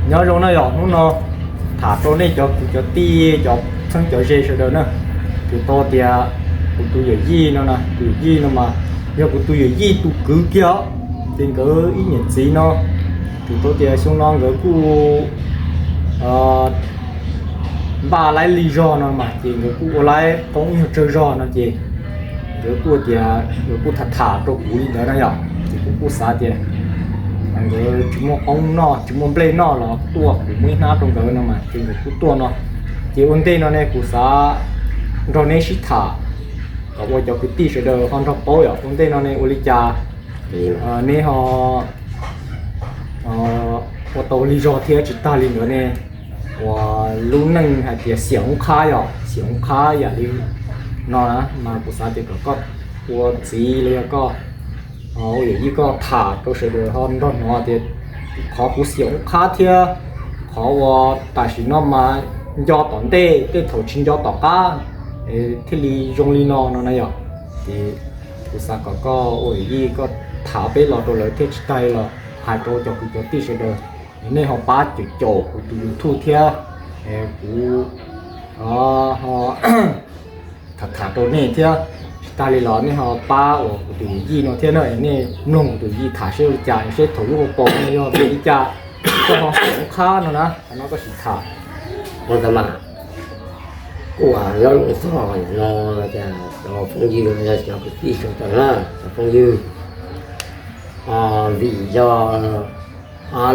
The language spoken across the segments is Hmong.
Nyob zoo na yom, hnub no tham rau nej cov kwv cov tij cov txheeb cov ze sawv daws na. Kuv tau tias kuv tus yawm yij no na, tus yawm yij no mas yog kuv tus yawm yij tus kwv kiag os, ces nkawd ib niam txiv no, kuv tau tias xyoo no nkawd kuj npaj laib lig zog no mas ces nkawd kuj ua laib qoob nyuag tsawg zog no ces nkawd kuj tias nkawd kuj tham tham rau kuv li ntawd na yom, ces kuv kuj xav tias nkawd tsis muaj qoob noj tsis muaj nplej noj los tuaj kuv muab ib hnab rau nkawd no mas ces nkawd kuj tuaj no. Ces ua ntej no ne kuv xav nrog neb sib tham kom ua cov kwv tij sawv daws ho nrog paub yom, ua ntej no ne ua li cas neb ho ua tau lig zog thiab tsis tag li ntawd ne, uas lub neej hais tias xiam oob qhab yom, xiam oob qhab yam li no na mas kuv xav tias kom koj ua txiv los yog koj ua yawm yij koj tham rau sawv daws ho nrog hnov tias qhov kuv xiam oob qhab thiab qhov uas tam sim no mas nco tom ntej tej thaum tsis nco tom qab thiaj li zoo li no no na yom. Ces kuv xav kom koj ua yawm yij koj tham peb los rau lawv thiab tsis tag los hais rau cov kwv cov tij sawv daws, nej ho pab caum caum kuv tus YouTube thiab kuv ho tham tham rau nej thiab. Tsis tag li los nej ho pab uas kuv tus yawm yij no thiab na, nej mloog kuv tus yawm yij tham seb ua li cas seb thaum lub hauv paus no yog vim li cas koj ho xiam oob qhab no na, qhov no koj sim tham. Ua ntawd mas kuj los txog no los cas cov phooj ywg los yog cov kwv tij sawv daws na, cov phooj ywg, vim yog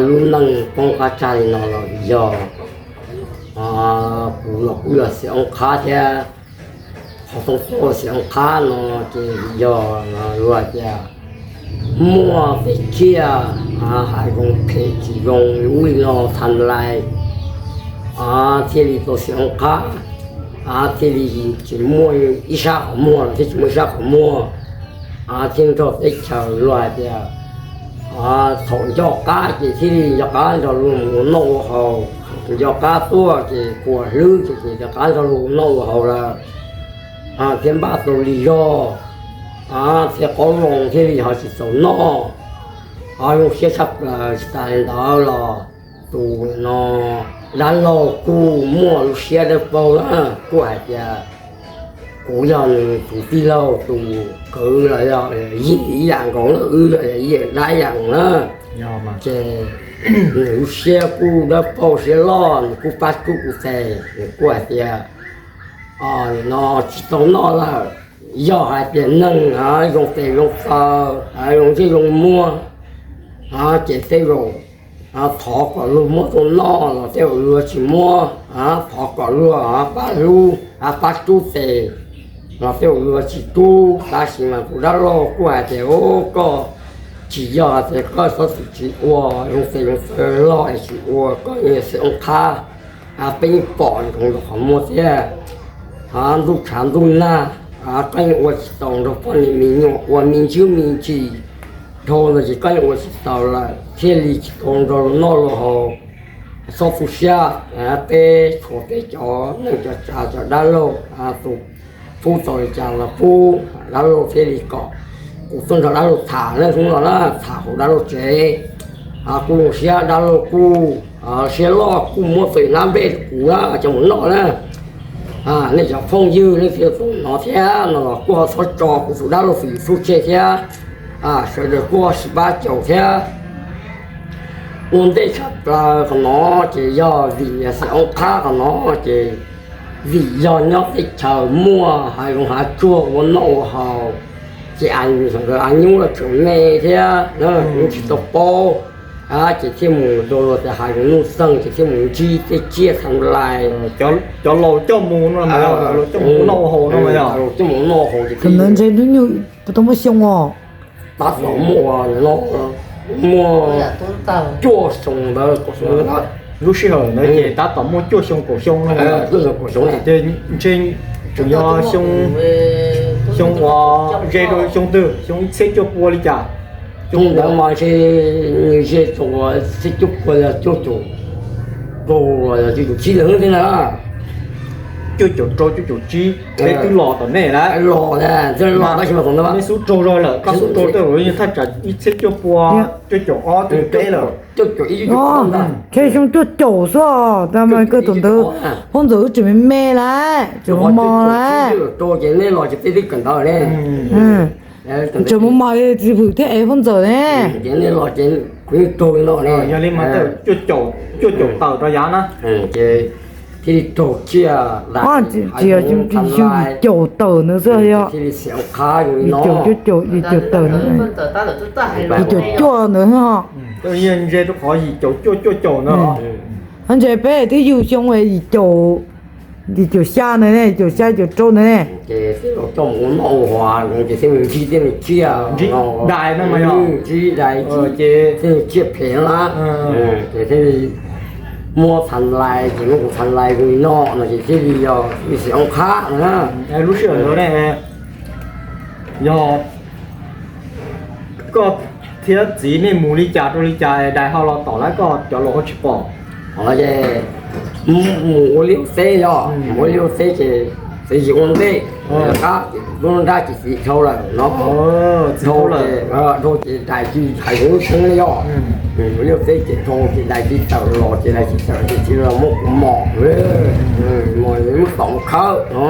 lub neej poob qab tsag li no los vim yog kuv los kuj yog xiam oob qhab thiab. Qhov tau tuaj xiam oob qhab no ces vim yog luag tias muaj tej tsiaj hais zoo phem tsis zoo li ub li no txhais lais thiaj li tau xiam oob qhab, thiaj li tsis muaj ib sab qhov muag los thiaj tsis muaj ib sab qhov muag thiab nrog teb chaws luag hais tias thaum nco qab ces thiaj li nco qab nrog luag mus ua noj ua haus, thaum nco qab tuaj ces quas hlwb ces nco qab nrog luag ua noj ua haus lawm thiab npaj tau lig zog thiab qoob loo thiaj li ho tsis txaus noj. Ho zoo siab tshaj plaws tsis tas li ntawd los tus no dab laug kuj muaj lub siab dawb paug na, kuj hais tias kuv yog nws tus tij laug tus kwv los yog yim ib yam nkaus na, wb yog yim dab ib yam nkaus na. Ces nws lub siab kuj dawb paug siab loj, nws kuj pab rub kuv tes, nws kuj hais tias no tsis tau noj lawm, yog hais tias neeg zoo tes zoo taw, zoo ntsej zoo muag ces tej zaum thov kom luag muab tuaj noj los tej zaum luag tsis muab, thov kom luag pab hlub pab rub tes los tej zaum luag tsis rub. Tab sis mas tus dab laug kuj hais tias koj tsis yog hais tias koj txhob txwm tsis ua zoo tes zoo taw loj es tsis ua, koj yeej xiam oob qhab, peb yeej pom ntsoov rau qhov muag thiab. Ntuj tshav ntuj nag, koj yeej ua tsis tau nrog poj niam me nyuam ua me ntsis me ntsis dhau los ces koj yeej ua tsis tau lawm thiaj li tsis tau nrog luag noj luag haus. Txhob tu siab, peb tshuav peb cov neej cov tsav cov dab laug, tus pub tau li cas los pub dab laug thiaj li kom kuv tuaj nrog dab laug tham na, hnub no na tham hauv dab laug tsev. Kuj zoo siab dab laug kuj siab loj kuj muab tus nab nplej rau kuv na coj mus noj na. Nej cov phooj ywg leej twg tau hnov thiab no los kuj ho txhob tso kuv tus dab laug tus YouTube tseg thiab. Sawv daws kuj ho sib pab caum thiab. Ua ntej tshaj plaws qhov no ces yog vim xiam oob qhab qhov no ces vim yog nyob teb chaws muaj hav zoov hav tsuag ua noj ua haus, ces a, sawv daws a nyub los tseem me thiab, tsis tau paub, ces thiaj mus rau luag tias hav zoov nuj xeeg ces thiaj mus ntsib tej tsiaj txhais lais. Cov laus coj mus no, coj mus noj ua haus no, coj mus noj haus ces ntawd ntshe hnub nyoog puas tau muaj xyoo os. Tab tom muaj no, muaj cuaj xyoo ntawd, lub sij hawm ntawd ces tab tom muaj cuaj xyoo kaum xyoo no, ces ntshe tseem yog xyoo uas ze rau xyoo twg, xyoo ib txhiab cuaj pua li cas? Xyoo ntawd mas ntshe nws ze tau ib txhiab cuaj pua yog cuaj caum rau los yog cuaj caum tsib ntawd thiab na. cuaj caum rau cuaj caum tsib, peb twb los tom nej lawm. Los, tab sis mas nej xub raug zog lawm, koj xub raug tej zaum thaj tsam ib txhiab cuaj pua cuaj caum ob cuaj caum peb lawm. Tsheb xyoo cuaj caum xwb os, tab mas kawg thaum ntawd phooj ywg wb tseem me me lawm, tseem mos mos lawm. Tseem mos mos tsis hwm thiab es phooj ywg ne. Yog li mas cuaj caum tawm rau yav na. Thiaj li raug tsiaj lam, yim caum tawm ntawd xwb yog, yim caum cuaj caum, yim caum tawm, yim caum cuaj ntawd. Yog ntse rau qhov yim caum cuaj cuaj caum ntawd. Ntse peb twb yug xyoo yim caum, yim caum xya ntawd ne, yim caum xya yim caum rau ntawd ne. Ces thiaj los coj mus ua noj ua haus, ces thiaj li ntsib tej me tsiaj, ntsib dais no mas yog, ntsib dais ces thiaj li tsiaj phem na. Ces thiaj li muab txhais lais, ces muab kuv txhais lais kuv li no no ces thiaj li yog xiam oob qhab na. Lub sij hawm ntawd ne, yog koj thiab txiv nej mus li cas rau li cas dais ho los tom lawv, koj cov laus ho tsis pom. Ces mus ua liaj ua teb yog, mus ua liaj ua teb ces txiv tsis ua ntej, qab ces lub nrab ces txiv dhau lawm no. Dhau ces, dhau ces dais cia li hais kuv lub xeeb li yog. Ua liaj ua teb ces dhau ces dais cia li tawm los ces dais cia li tawm ces txiv los muab kuv mos, mos muab tom khawb no.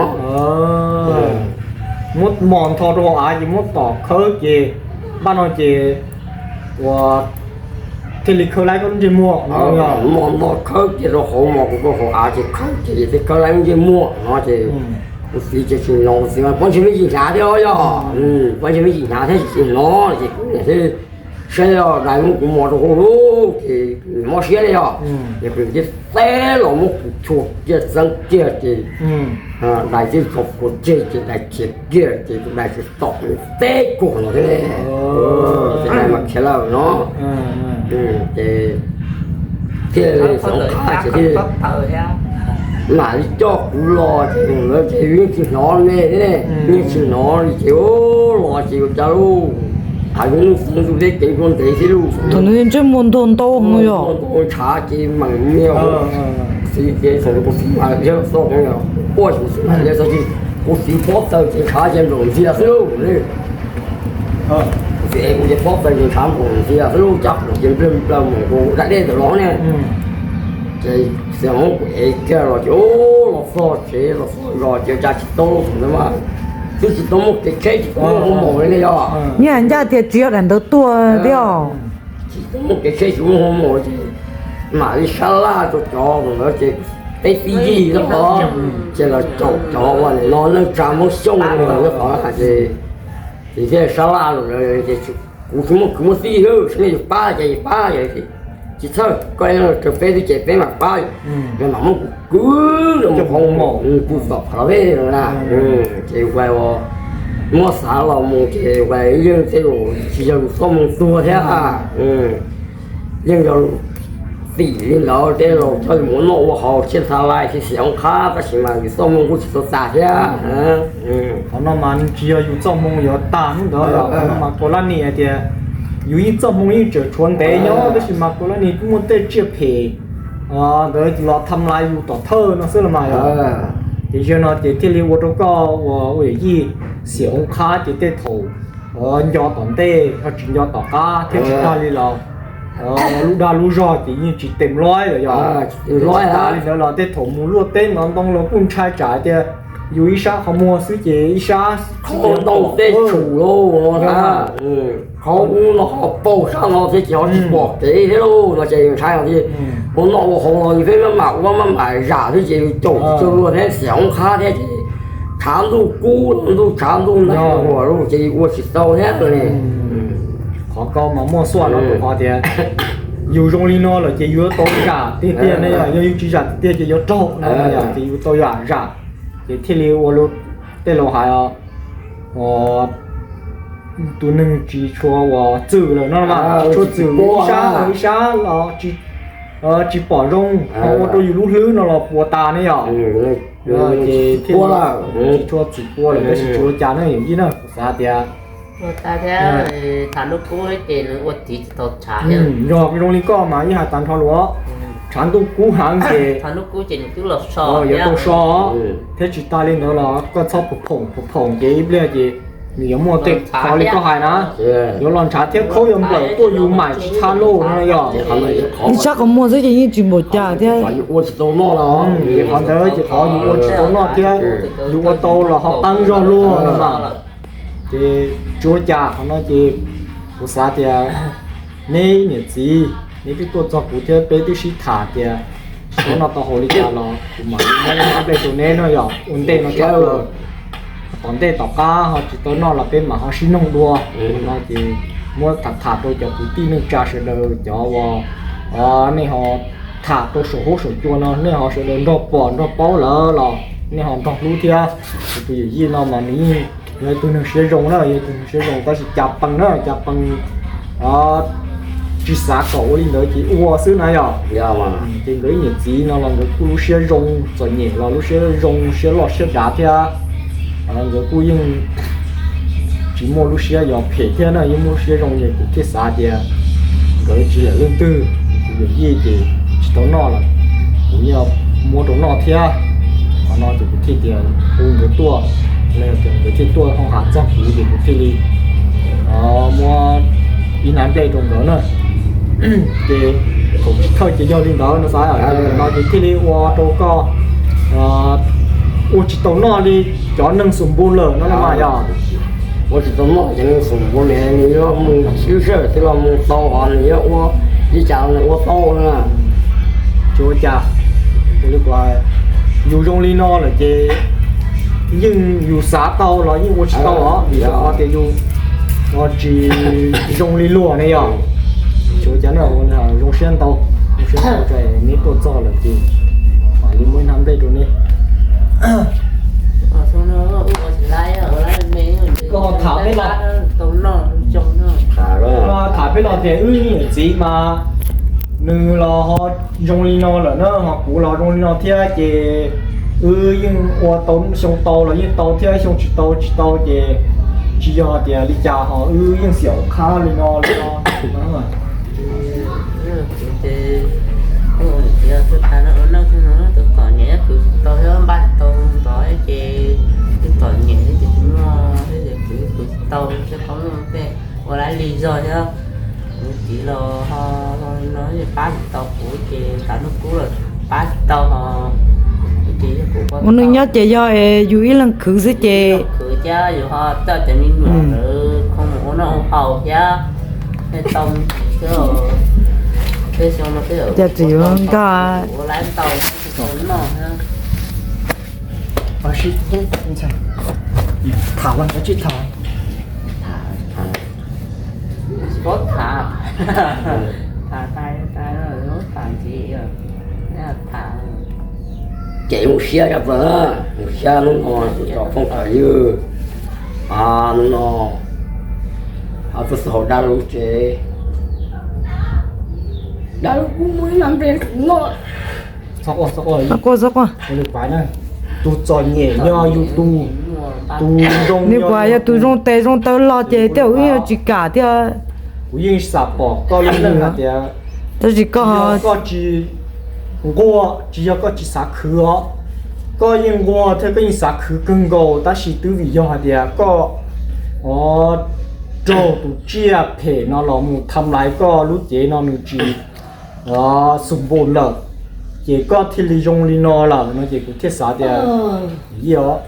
Muab mos ntho rau hauv av ces muab tom khawb ces npaj no ces ua thiaj li khawb laib koj lub ntsej muag no. Mos ntho khawb kiag rau hauv, mos kuv rau hauv av ces khawb ces thiaj khawb laib lub ntsej muag no ces kuv txiv ces tsis hnov, kuv txiv mas pob ntseg me ntsis hnyav thiab yog, pob ntseg me ntsis hnyav thiab tsis hnov ces kuv niam thiaj saib os, dais muab kuv mos rau hauv lub ces mob siab li yog, ces kuv niam thiaj teb los muab kuv tshua kiag txeeb kiag ces dais thiaj tso puas tseg ces dais khiav kiag ces tus dais tsis tom teb kuag no thiab. Ces dais mas khiav lawm no. Ces thiaj li xyov qab ces thiaj mam li coj kuv los ces lawv ces yeej tsis hnov ne, yeej tsis hnov li ces los ces ua cas lauj, hav zoov nuj xeev tu teb kev ua ntev thiab lauj. Thaum ntawd ntsej muag ntuag ntau no yog, ntshav ces meem niag txiv ces thaum kuv txiv mas thiab xoj quaj kuv txiv mas thiab xoj, kuv txiv pob txawv ces ntshav ces nplaum ntxiag xwb lauj. Kuv txiv es kuv ces pob txawv ces ntshav nplaum ntxiag xwb lauj, caj kuv ces nplawg nplawg mus kuv dab dej ntawm los ne. Ces txiv muab kuv ev kiag los ces los txog tsev los txog zos ces cas tsis tau lauj, thaum ntawd mas twb tsis tau muaj kev tsheb tsis tau muaj hoo maum li ne yog. Yeej hais ncaj tias tsis yog daim ntawd tuag thiab. Tsis tau muaj kev tsheb tsis muaj hoo maum ces mam li sab laj rau cov ntawd ces peb tib yig lawm os, ces los caum cov uas nim no neej tsa Hmoob Xyooj ntawd qhov ces, ces thiaj sab laj rau lawv ces kuv tsis muaj kwv muaj tij, seb nej yuav pab ces pab, tsis txhawj, koj raws peb xwb ces peb mam pab, yog mam muab kuv kwv rau mus hoo maum kuv tom qhov peb no na. Ces uas muab xav los mus ces uas yeej tej zaum tsis yog yus txoj hmoo tuag thiab, yeej yog tim li ntawd tej zaum coj yus mus ua noj ua haus thiaj txha lais thiaj xiam oob qhab, tab sis mas yus txoj hmoo kuj tsis tau tas thiab. Qhov no mas tsis yog yus txoj hmoo yuav tas hnub ntawd, qhov no mas Kaus Laj Nis hais tias yus yeej txoj hmoo yeej tseem tshuav ntev nyob, tab sis mas Kaus Laj Nis kuj muaj tej tsiaj phem ntawd los tham lais yus tom thawj no xwb los mas yog. Ces yog no ces thiaj li ua rau koj ua ua yawm yij xiam oob qhab ces tej thaum nco tom ntej ho tsis nco tom qab thiab tsis tag li los lub dag lub zog ces yeej tsis tes loib lawm yog. Tsis tas li ntawd los tej thaum mus luaj teb ntov ntoo los kuj ntshai tsam tias yus ib sab qhov muag xwb ces ib sab qhov ntoo tej tshum lauj, qhov ub no ho paug sab no thiab ces ho tsis pom kev thiab lauj no ces ntshai no ces ua noj ua haus los yus pheej maj mam ua maj mam zam xwb ces yus caum tsis tau luag thiab xiam oob qhab thiab ces tshav ntuj kub ntuj tshav ntuj nag huam lauj ces yus ua tsis tau thiab ne. Qhov ko mas muaj xuaj no rau qhov tias yus zoo li no lawm ces yus yuav tau zam tiag tiag ne, yog yus tsis zam tiag tiag ces yuav raug no yog ces yus tau zam zam, ces thiaj li ua tej laus hais os, tus neeg tsis tshua uas txwm lawm no mas tsis tshua txwm ib sab ib sab los tsis pom zoo, ho ua rau yus lub hlwb no los puas tas ne yog. Ces thiaj li tsis tshua txwm pua lawm, tab sis tsis ua cas ne yawm yij na, kuv xav tias yog zoo li koj mas yeej hais tag nrho lawm. tshav ntuj kub heev ces yuav tau so, thiab tsis tas li ntawd los koj txhob phoom phoom ces ib pliag ces nws yuav muaj tej qho li koj hais na, yuav los ntshav thiab khaub yuav nplawm tuaj yus mam tsis tshaj lauj no yog. Ib sab qhov muag xwb ces yeej tsis npaum cas thiab. Qhov ntawd ces qhov yus ua tsis tau noj thiab, yus ua tau los ho qeeb zog luag no mas. Ces tsis ua cas, qhov no ces kuv xav tias neb niam txiv neb twb tuaj txog kuv thiab peb twb sib tham tias tau noj tau haus li cas los kuv mam li muab nplej rau neb no yog ua ntej no thiab. Tom ntej tom qab ho tsis tau noj los peb mam ho sib noog dua no ces muab tham tham rau cov kwv tij neej tsa sawv daws cov uas nej ho tham rau saum huab saum cua no nej ho sawv daws nrog pom nrog paub lawm los nej ho nrog hlub thiab. Kuv tus yawm yij no mas nws yeej yog tus neeg siab zoo na, yog tus neeg siab zoo tab sis cas pees na cas pees tsis xav kom ua li ntawd ces ua xwb na yog. Ces nkawd ib niam txiv no los nkawd kuj lub siab zoo, txom nyem los lub siab zoo siab loj siab dav thiab. Nkawd kuj yeej tsis muaj lub siab yuav phem thiab na, yeej muaj lub siab zoo ces kuv thiaj xav tias nkawd tsis lam leej twg, kuv yawm yij ces tsis tau noj los kuv yeej muab rau noj thiab. Qhov no ces kuv thiaj tias hu nkawd tuaj, los yog tias nkawd thiaj tuaj hoo has txog kuv ces kuv thiaj li muab ib hnab nplej rau nkawd na. Ces thaum tsis thawj ces yog li ntawd no xav no ces thiaj li ua rau koj ua tsis tau noj li cov neeg xum npu lawm no los mas yog. Ua tsis tau noj cov neeg xum npu li, nws yuav mus sib sawm thiab los mus tau hos nws yuav ua li cas los nws ua tau na. Tsis ua cas, ua li kuv, yus zoo li no lawm ces yeej yus xav tau los yeej ua tsis tau os, vim rau qhov tias yus tsis zoo li luag ne yog. Tsis ua cas na, zoo siab ntau, zoo siab ntau rau neb tuaj txog lawm ces mam li muab ib hnab nplej rau neb. Koj tham peb los, koj tham peb los tias wb niam txiv mas nws los ho zoo li no lawm na, ho kuv los zoo li no thiab ces wb yeej ua tau xyoo tau los yeej tau thiab xyoo tsis tau tsis tau ces tsis yog tias li cas ho wb yeej xiam ua qhab li no li no. Tus txom nyem ces tsis tau thiab npaj tsis tau ntxov ces tus txom nyem ces tsis muaj thiab ces kuv kuv tsis tau thiab qhov muaj tej ua lab li zog thiab. Kuv txiv los ho no pab tsis tau kuv ces xav hnub kub los pab tsis tau ho. Ua neej nyob ces yog yus ib leeg khwv xwb ces khwv thiab yus ho coj cov me nyuam lawv khoo ua noj ua haus thiab. Tej tau me ntsis xwb, tej xyoo no tej cas tsis yuav nkag ua lab ntau tsis tau noj thiab. Tham los tsis tham. Tsis paub tham. Tham tais tais tham ntxiv. Tham ces mus siab rau pawg, mus siab lub no tso phooj tso ywg. No, tuaj xwb hauv dab lub tsev, dab lub kuj muaj ib nab npe no. Txhob quaj, txhob quaj, txhob quaj. Tus txom nyem yog yus tus, tus zoo, nws kuj yog tus zoo tes zoo taw los ces tej zaum wb yeej tsis kam thiab. Kuv yeej xam pom koj lub neej hais tias tab sis koj, koj tsis nquag, tsis yog koj tsis xav khwv os, koj yeej nquag thiab koj yeej xav khwv kawg nkaus tab sis twb vim yog hais tias koj raug tus tsiaj phem no los mus tham lais koj lub cev no nws tsis xum npum lawm, ces koj thiaj li zoo li no lawm no ces kuv thiaj xav tias, yij os,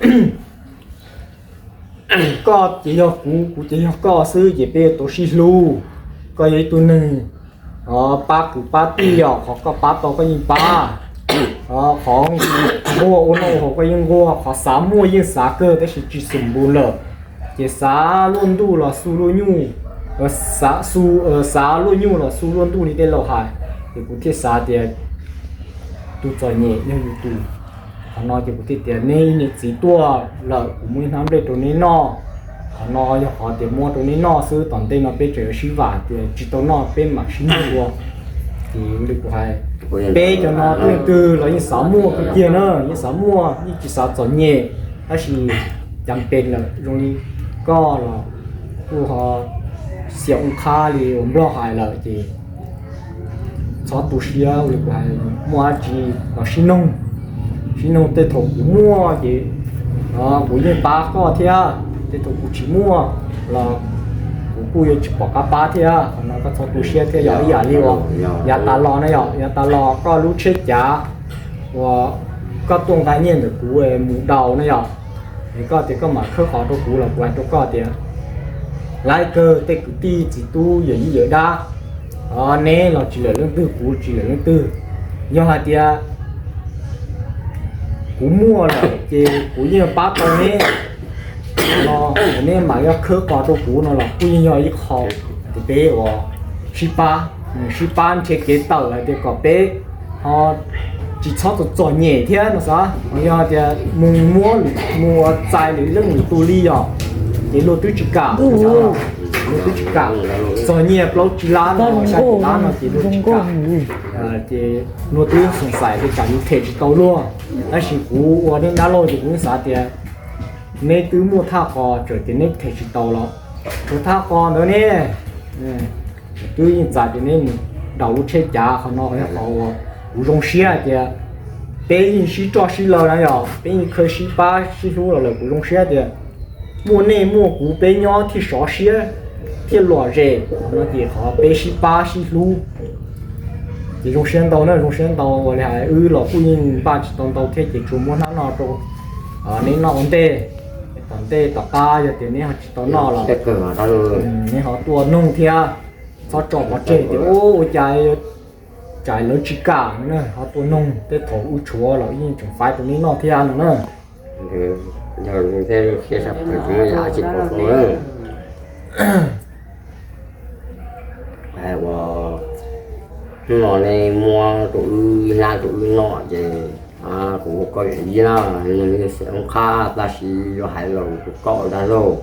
koj ces yog kuv, kuv ces yog koj xwb ces peb yuav tau sib hlub. Koj yog ib tug neeg pab kwv pab tij os, qhov koj pab tau koj yeej pab, qhov nquag ua noj ua haus koj yeej nquag, qhov xav muaj yeej xav kawg tab sis tsis xum npum lawm. Ces xav luaj ntuj los xu luaj nyuj, xav luaj nyuj los xu luaj ntuj li tej laus hais. Ces kuv thiaj xav tias tus txom nyem yog yus tus. Qhov no ces kuv thiaj tias neb niam txiv tuaj lawm kuv muaj ib hnab nplej rau neb noj. Qhov no yog qhov tias muab rau neb noj xwb, tom ntej no peb tseem yuav sib vam tias tsis tau noj peb mam sib noj dua. Ces li kuv hais, peb cov no leej twg los yeej xav muaj kawg kiag na, yeej xav muaj yeej tsis xav txom nyem, tab sis cas pes lawm zoo li koj los kuj ho xiam ua qhab li uas Nplog hais lawm ces Txhob tu siab li kuv hais, muaj dab tsi los sib noog, sib noog. Tej thaum kuv muaj ces kuv yeej pab koj thiab, tej thaum kuv tsis muaj los kuv kuj yuav tsis pom qab pab thiab. Qhov no koj txhob tu siab thiab, yog ib yam li uas yav tas los na, yog yav tas los koj lub tsheb cav uas koj tuaj nqa nyiaj ntawm kuv mus daus na yom, es koj tias koj mam khawb qhov rau kuv los kuv hais rau koj tias, laiv kawg tej kwv tij txiv tub yawm yij yawm dab, neb los tsis lawm leej twg, kuv tsis lawm leej twg. Yog hais tias kuv muaj lawm ces kuv yeej pab tau neb los neb mam yuav khawb qhov rau kuv no los kuj yeej yog ib qho tias peb uas sib pab, sib pab nrhiav kev tawm hais tias kom peb ho tsis txhob txom txom nyem thiab no xav. Yog tias mus muab, mus ua txais lwm leej lwm tus li yom, ces luag twb tsis kam, luag twb tsis kam. Txog nyiaj plaub tsib lab no, xya lab no ces luag tsis kam. Ces luag twb xoom xais tias tsam yus them tsis tau luag. Tab sis kuv ua neb dab laug ces kuv yeej xav tias neb twb muaj thaj qos, txawm tias neb them tsis tau los tus thaj qos ntawd ne, twb yeej txais tias neb mus daus lub tsheb cav. Qhov no yog qhov uas kuv zoo siab hais tias peb yeej sib roj sib law na yom, peb yeej khaws sib pab sib hlub los lawm. Kuv zoo siab tias muaj nej muaj kuv peb nyob thiaj sov siab thiaj lom zem no ces qhov peb sib pab sib hlub ces zoo siab ntau na, zoo siab ntau. Ua li hais wb los kuj yeej npaj tsis tau ntau thiab ces tsuas muab hnab no rau neb noj ua ntej. Tom ntej tom qab yog tias neb ho tsis tau noj los neb ho tuaj noog thiab, txhob tso pov tseg tias ua cas tsam lawv tsis kam no na, ho tuaj noog. Tej thaum wb tshuav los wb yeej tseem faib rau neb noj thiab no na. Yog thiaj siab sab pwg tsis muaj yam tsis pom tau na. Ua hnub no nej muab rau wb ib hnab rau wb noj ces kuv ua koj yawm yij na, nws xeem oob qhab tab sis yuav hais los rau koj ua dab laug.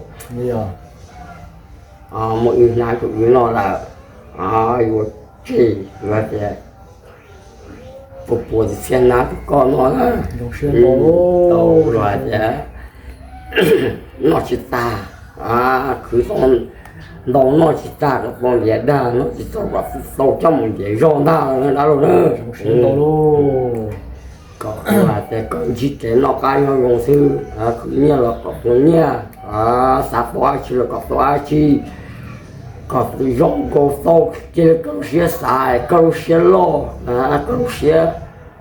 Muaj ib hnab rau wb noj lawm, yuav tseg yuav tias puas puas txhiab hnab rau koj noj na. Tau los hais tias noj tsis tag, khwv tau ntau noj tsis tag kom tau ntiav dag, noj tsis tau kom tau coj mus ntiav zog ntag dab laug na. Kom hais tias koj ntsib kev noj qab nyob zoo xwb, khwv nyiaj los kom tau nyiaj, xav tau dab tsi los kom tau dab tsi, kom zoo nkaus tau kiag li koj lub siab xav, koj lub siab loj, koj lub siab,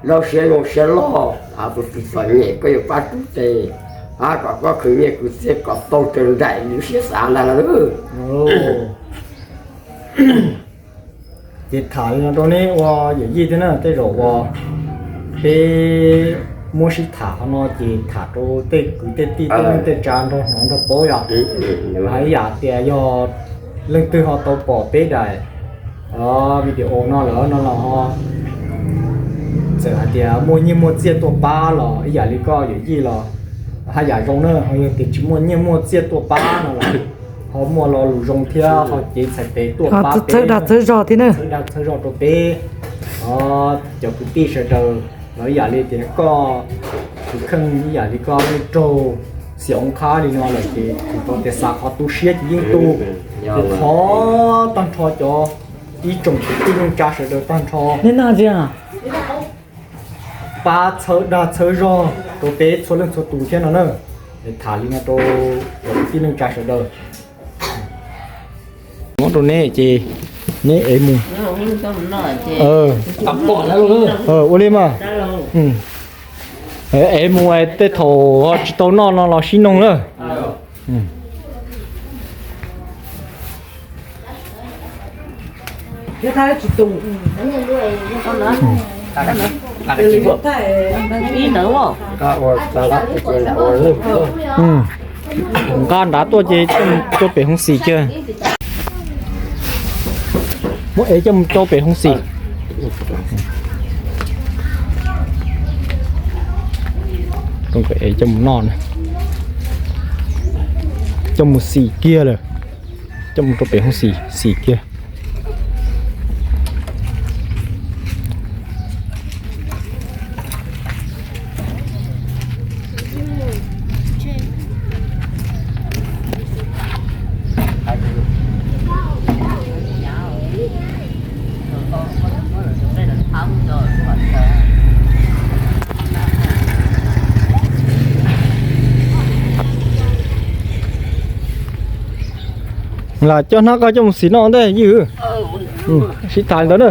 lub siab zoo siab loj, tus twg txom nyem koj yuav pab rub tes, kom koj khwv nyiaj khwv txiaj kom tau raws nraim lub siab xav ntag lauj. Ces tham li no rau neb ua yawm yij thiab na, tej zaum uas peb muab sib tham qhov no ces tham rau tej kwv tej tij tej neej tej tsa nrog hnov nrog paub yom. Hais ib yam tias yog leej twg ho tau pom peb daim video no lawm no los ho txawm hais tias muaj nyiaj muaj txiaj tuaj pab los ib yam li koj yawm yij los haj yam zoo na, ho yog tias tsis muaj nyiaj muaj txiaj tuaj pab no los ho muaj lo lus zoo thiab ho cev txhais tes tuaj pab peb, txhawb dag txhawb zog thiab na, txhawb dag txhawb zog rau peb cov kwv tij sawv daws los ib yam li tias koj tus kheej ib yam li koj nej raug xiam oob qhab li no lawm ces thaum tias xav qhov tu siab ces yeej tu. Ces thov tag nrho cov ib tsoom kwv tij neej tsa sawv daws tag nrho pab txhawb dag txhawb zog rau peb txhua leej txhua tus thiab no na. Es tham li no rau cov kwv tij neej tsa sawv daws. Muab rau neb ces neb ev mus, ua li mas. Ev mus tej thaum ho tsis tau noj no los sib noog na. Nqa nrad tuaj ces coj mus rau pem hoob xim kiag. Muab ev coj mus rau pem hoob xim. Ev coj mus noj na, coj mus xim kiag lawm, coj mus rau pem hoob xim, xim kiag. Lam coj hnab qaug coj mus xim noj ntej ywg. Sib tham li ntawd na.